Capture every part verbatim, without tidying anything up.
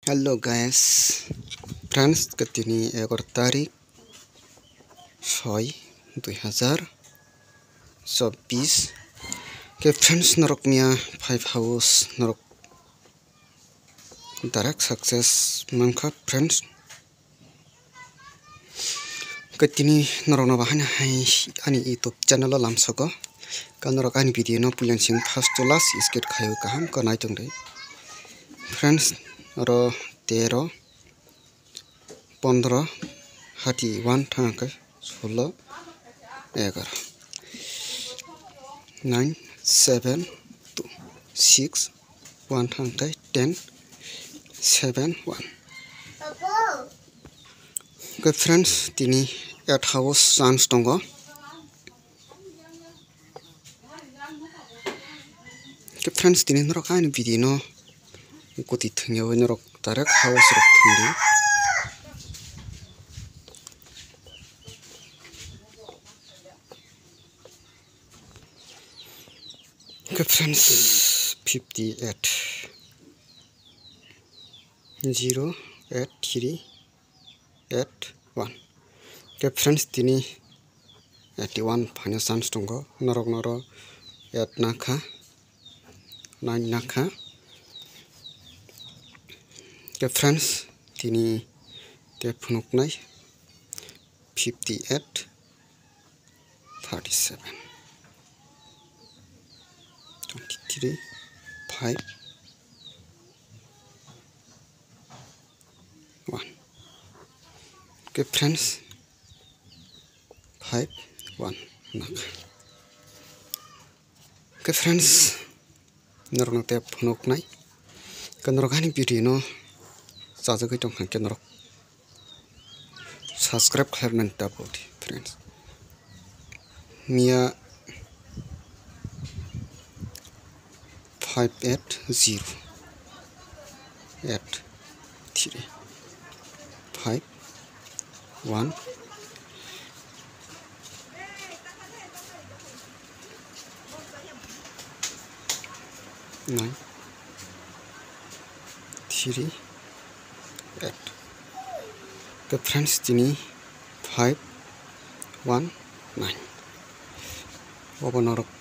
Hello guys, friends, ke tini egaroh tarik soi dui hazar chobbish. Ke friends, norok mia five house norok direct success mankha friends. Ke tini norokno bahai hai ani YouTube channel o lamsogo. Ke norok ani video no puila sing first to last skip khaio kaham khe nai tongdi. Friends, oro tero, pondro, hati one thang khe solo, egaroh, nine, seven, two, six, one thang khe ten, seven, one. Ke friends, tini eight house chance tongo. Ke friends, tini norok ani video no kuti thwngyawi norok direct house rok thwngdi. Ke friends, fifty eight, zero eight three eight one. Ke friends, tini eighty one phaina chance tongo, norok noro eight nakha, nine nakha. Ke friends, tini te phunuknai fifty eight, thirty seven, twenty three, five, one. Ke friends, five one nakha. Ke friends, norokno tei phunuknai. Ke norok ani video no chajagwi tongkha khe norok subscribe khlaimani tabuk di friends. Mia five eight zero eight three five one nine three eight. Ke friends, tini five one nine. Obo norok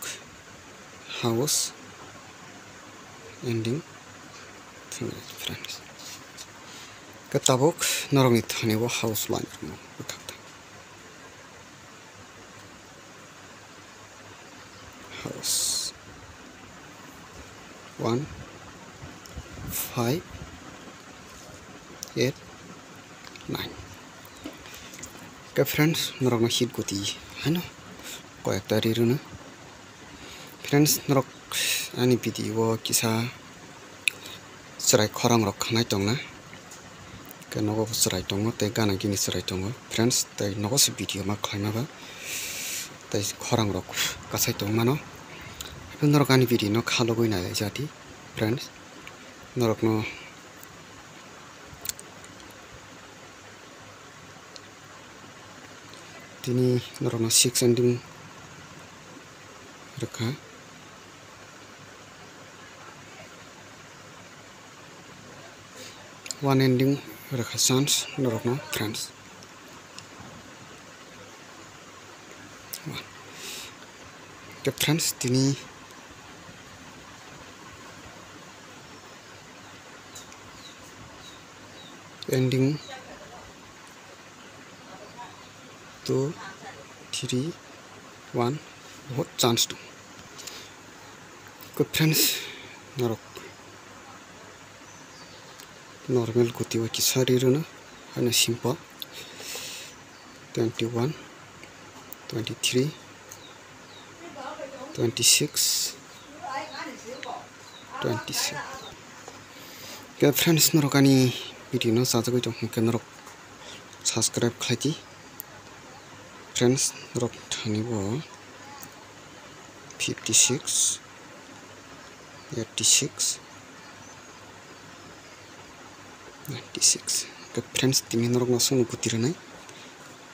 house ending thwngwi friends. Ke tabuk norokni thani o house line rwma bwkhak ta. House one, five, eight, nine. Ke friends, norokno hit guti haino koyekta ri rwno. Friends, norok ani video o kisa chwrai khorang rok khanai tongna. Ke nogo bo chwrai tongo tei gana gini chwrai tongo. Friends, tei nogo se video ma khlaima ba tei khorang rok kasai tong mano. Norok ani video no khalogwi nai jati friends. Norokno tini norokno six ending rwkha. One ending rwkha chance norokno friends. Ke friends, tini ending two, three, one, bahut chance dong. Ke friends, norok normal guti o kisa ri rwno, haino simple. Twenty one, twenty three, twenty six, twenty six. Ke friends, norok ani video no chajagwi tong hwnkhe norok subscribe khlai di. Friends, norok thani bo fifty six, eighty six, ninety six. Ke friends, tini norok no sunu guti rwnai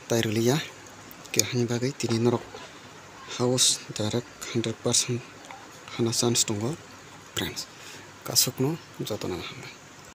tai rwliya. Ke hani bagwi tini norok house direct hundred percent hana chance tongo friends. Kasukno jotono hambai.